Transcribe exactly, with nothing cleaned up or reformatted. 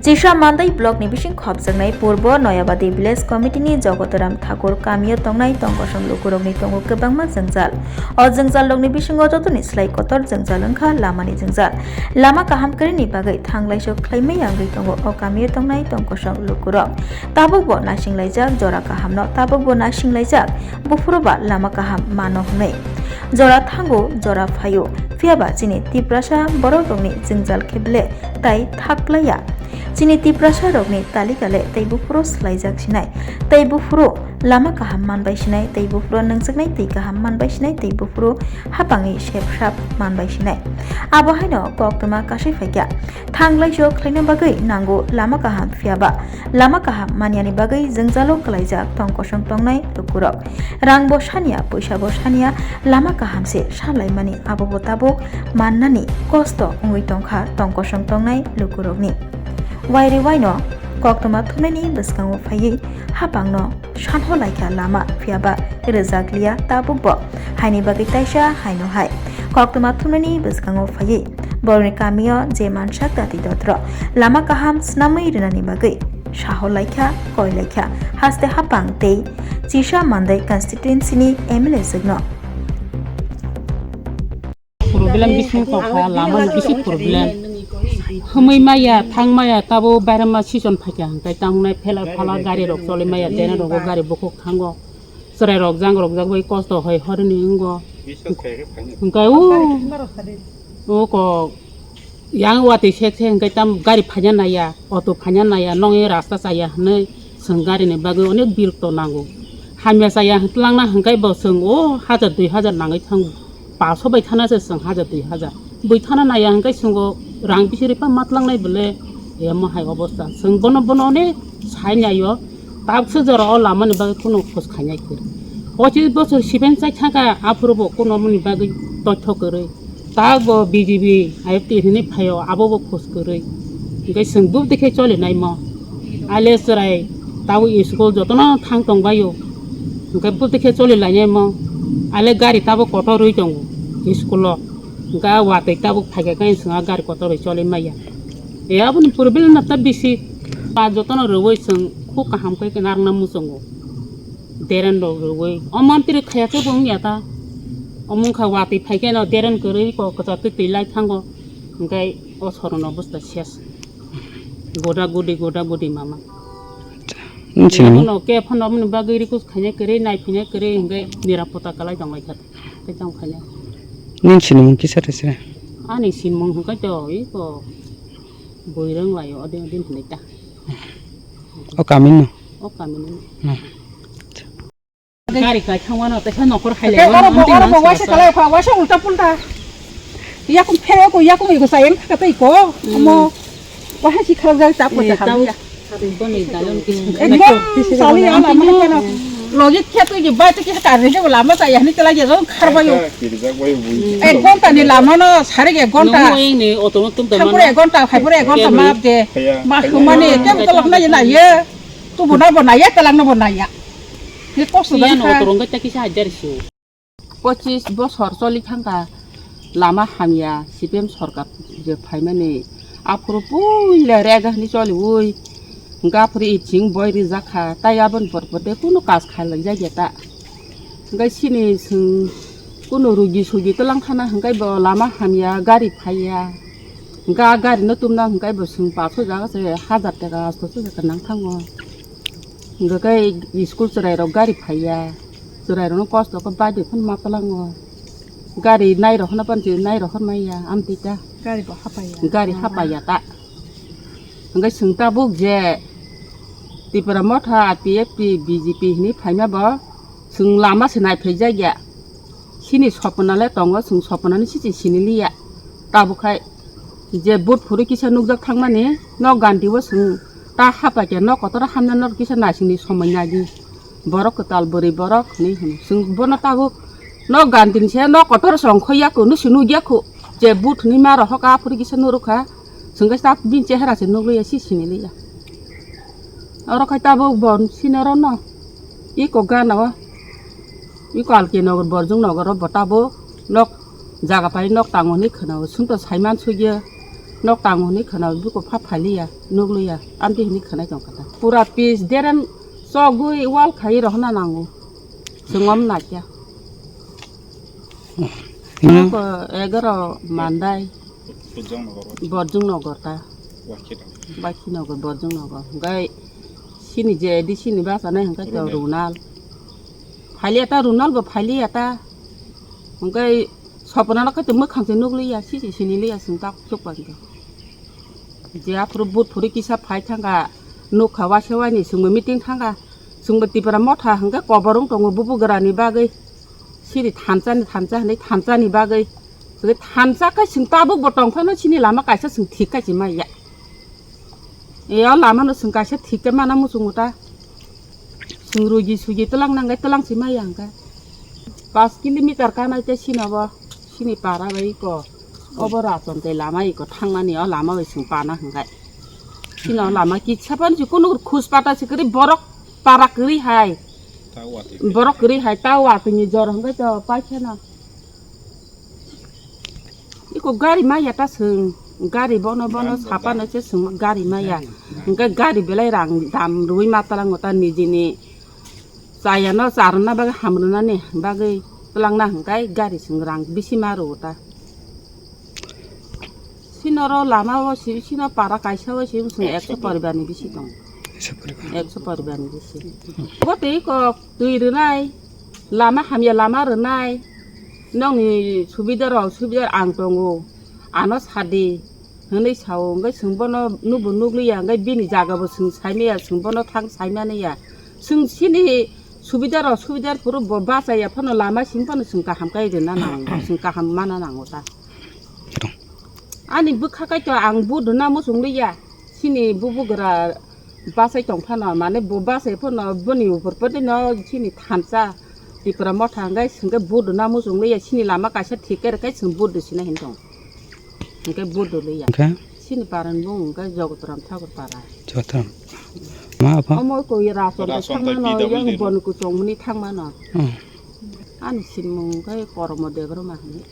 Chisa Mandai block ni bising khopjaknai Purbo Noyabadi village committee ni Jogotoram Thakur kamio tongnai tongkosong lukurokni tongo kwbangma jwngjal. O jwngjalrokni bisingo jotoni slai kotor jwngjal wngkha lamani jwngjal. Lama kaham kwrwini bagwi thanglaiso khlaimaya wngwi tongo o kamio tongnai tongkosong lukurok. Tabukbo naisinglaijak jora kahamno, tabukbo naisinglaijak buphuru ba lama kaham mano hwnwi. Jora thango, jora phaio, phiyaba chini Tiprasa borokrokni jwngjal khe ble tai thaklaiya. Chini Tiprasa rokni talika le tei buphuru swlaijak sinai, tei buphuru lama kaham manbai sinai, tei buphuru nangjaknai twi kaham manbai sinai, tei buphuru hapangni sep sap manbai sinai. Abo haino koktwma kasai phaikha. Thanglaiso khlaina bagwi nango lama kaham, phiyaba lama kaham maniani bagwi jwngjalo kwlaijak tongkosong tongnai lukurok. Rangbo saniya, poisabo saniya, lama kaham se salaimani abobo tabuk mannani kosto wngwi tongkha tongkosong tongnai lukurokni. Wairi waino koktwma thumnaini bwskango phaiwi hapangno sanho laikha lama, phiyaba rwjakliya tabukbo. Haini bagwi taisa haino hai koktwma thumnaini bwskango phaiwi borokni kamio je mansak dati dotro lama kaham snamwi rwnani bagwi saho laikha, koi laikha haste hapang tei Chisa Mandai constituency ni M L A swkno. Problem bising tongkha, lama ni bisi problem. Hwnwi maya, thang maya, tabo bairema season phaikha hwnkhe tangnai phela phala gari rok choli maya, dena rogo gari bukhuk thango. Chwrai rok jang rok jak bai kosto hoi horini wngo. Hwnkhe o, o kok yang watwi sek sek hwnkhe tam gari phaina naiya, auto phaina naiya, nongni rasta chaya hwnwi chwng garini bagwi onek birokto nango. Hamya chaya hwnkhe langna hwnkhe bo chwng o hajar dui hajar nangwi thango. Paso bai thana se chwng hajar dui hajar. Bui thana naiya hwnkhe chwngo rang bisiri pa matlangnai bole emo hai obosta. Chwng bono bono onek sai naio. Tabukse jora o lamani bagwi kunu khos khainai kwrwi. Pochis bochor siben chai thangkha, aphuru bo kunu mani bagwi totho kwrwi. Tabuk bo B J P, I F T hwnwi phaio, abo bo khos kwrwi. Hwnkhe chwng bubdi khe choli naimo. Aile chwrai tabuk school jotono thang tong baio. Hwnkhe bubdi khe choli lai naimo. Aile gari tabuk kotor rwi tongo school o. Hwnkhe a watwi tabuk phaikha khe chwng a gari kotor rwi choli maya. E aboni problem na ta bisi. Pa jotono rwui chwng khuk kaham khe narwkna muchungo. Deren rok rwui. O mantri khaya khe bo wngya ta. Omo wngkha watwi phai khe no deren kwrwi kok kwchar twi twi lai thango. Hwnkhe o sorono bwsta ses. Goda gudi, goda gudi mama. Nini sini. Ebono khe phano aboni bagwi request khaina kwrwi, nai phina kwrwi hwnkhe nirapota kalai tong lai kha. Tei tong khaina. Nini sinimung kisa rw sira? Ani sinimung hwnkhe to iko Boirang lai o, odin odin hinwi ta. O kami no? O kami no. Hmm. Gari kai thangmano, tei khe nokor hai lai o, oro bo, oro bo waisa kalai kha, waisa ulta pulta. Yakum phe ko, yakum iko sayem kha tei ko. Hmm. Omo, waisa si khalak jai ta ko ta kha. Ekdom sali ya na mane kena. Logic khe twi bai twi khe kar ni lama cha ya ni tela je jon khar bayo. Ek ghonta ni lama no sari ek ghonta. Nung oi ni auto no tum ta. Thampur ek ghonta, khaipur ek ghonta ma je. Ma khumani ke to lok na ye na ye. Tu bona bona ye, telang no bona ya. Ni kos da. Auto rong ta kisa hajar su. Pochis bosor choli thangkha lama hamya, C P M sorkar je phaimani, aphuru puila rega hwnwi choliui, hwnkhe aphuru eching boi rijak kha, tai aboni por por de kunu kaj khailaijakya ta. Hwnkhe chini chwng kunu rugi sugi twlang khana hwnkhe bo lama hamya, gari phaiya, hwnkhe a gari no tumna hwnkhe bo chwng paso jaga se hajar taka, asto taka nang thango. Hwnkhe khe school chwrairok gari phaiya, chwrairokno kosto khe baide phano ma twlango. Gari nairok hwnba phano se nairok hwn manya, amtwi ta. Gari bo hapaiya. Gari hapaiya ta. Hwnkhe chwng tabuk je Tipra Motha, I P F T, B J P hwnwi phaima bo chwng lama se naiphaijak ya. Chini sopona le tongo, chwng sopona ni sisi sini liya. Tabuk khai je but phuru kisa nukjak thangmani, nok ganti o chwng ta hapakhe nok kotor hamya nok kisa naisingni somoi nadi. Borok kwtal bwrwi borok hinwi hino. Chwng bono tabuk nok ganti ni se nok kotor se ongkhoi yaku, nusi nukyaku. Je but hinwi ma rohok aphuru kisa nurukha, chwng khe ta bini chehara se nukliya, sisini liya. Oro khai tabuk bo sinaro no, iko gana o. Iko Alki Nagar, Borjong Nagar o bo tabuk nok jaga pai nok tango hinwi khwnao, chwngto saiman sugya. Nok tango hwnwi khwna biko pha phailiya, nukliya, amtwi hwnwi khwnai tongkha ta. Pura pis derem chogwi wal khai rohna nango. Chwngom nakya. Hmm. Nok, eh, egaro mandai. Borjong nogor ta. Wakhi nogor, Borjong nogor. Hwnkhe sini je A D C ni basa nai hwnkhe to Runal. Runal. Phailiya ta, Runal bo phailiya ta. Hwnkhe sopona no khe to mwkhang se nukliya, sisi sini liya, chwng tak chuk bai hwnkhe. Je aphuru but phuri kisa phai thangkha, nukha waisa waini chwngbo meeting thangkha, chwngbo Tipra Motha hwnkhe koborong tongo bubugrani bagwi, siri thansa ni thansa hwnwi thansa ni bagwi, hwnkhe thansa khe chwng tabukbo tongphano chini lama kaisa chwng thik khe chimaiya. E o lama no chwng kaisa thik khe mana muchungo ta. Chwng rugi sugi twlang nangkhe twlang si maya hwnkhe. Pash kilometer kanai tei sinobo, sini para bai iko. Obo rason tei lama iko thangmani o lama bai chwng pana hwnkhe. Sino lama kisa phano si kunu khus pata si kwrwi borok para kwrwi hai. Ta watwi. Borok kwrwi hai ta watwini jor hwnkhe to paikheno. Iko gari maya ta chwng, gari bono bono sapano se chwng gari maya. Hwnkhe gari belai rang dam rwui ma twlango ta nijini chayano charwna bagwi hamrwnani bagwi twlangna hwnkhe gari chwng rang bisi ma rwo ta. Sinoro lama o si, sino para kaisa o si chwng ekso poribar ni bisi tongo. Ekso poribar ni bisi. Bo tei kok twi rwnai, lama hamya lama rwnai, nokni subida rok subida ang tongo, ano sadi hwnwi sao, hwnkhe chwng bono nukbo nukliya, hwnkhe bini jaga bo chwng saimaya, chwng bono thang saimaniya, chwng chini subida rok subida phuru bo bachaya phano lama simi phano chwng kaham khe rwna nango, chwng kaham mana nango ta. Ani bwkha kaitor ang buduna muchung liya. Chini bubugra bachai tong phano, mane bo bachai phano boni upor podi no chini thansa Tipra Motha hwnkhe hwnkhe buduna muchung liya. Chini lama kaisa thik khe rwkhe chwng budu sina hin tong. Hwnkhe budu liya. Hwnkhe? Chini paran bung hwnkhe Jogotoram Thakur para. Jogotoram. Ma apa? Omo ko ya rason Rason thangmano, thai P W D yang no. Bon kuchong muni thangmano. Hmm. Ani sinmung hwnkhe Koromo Debbarma hwnwi.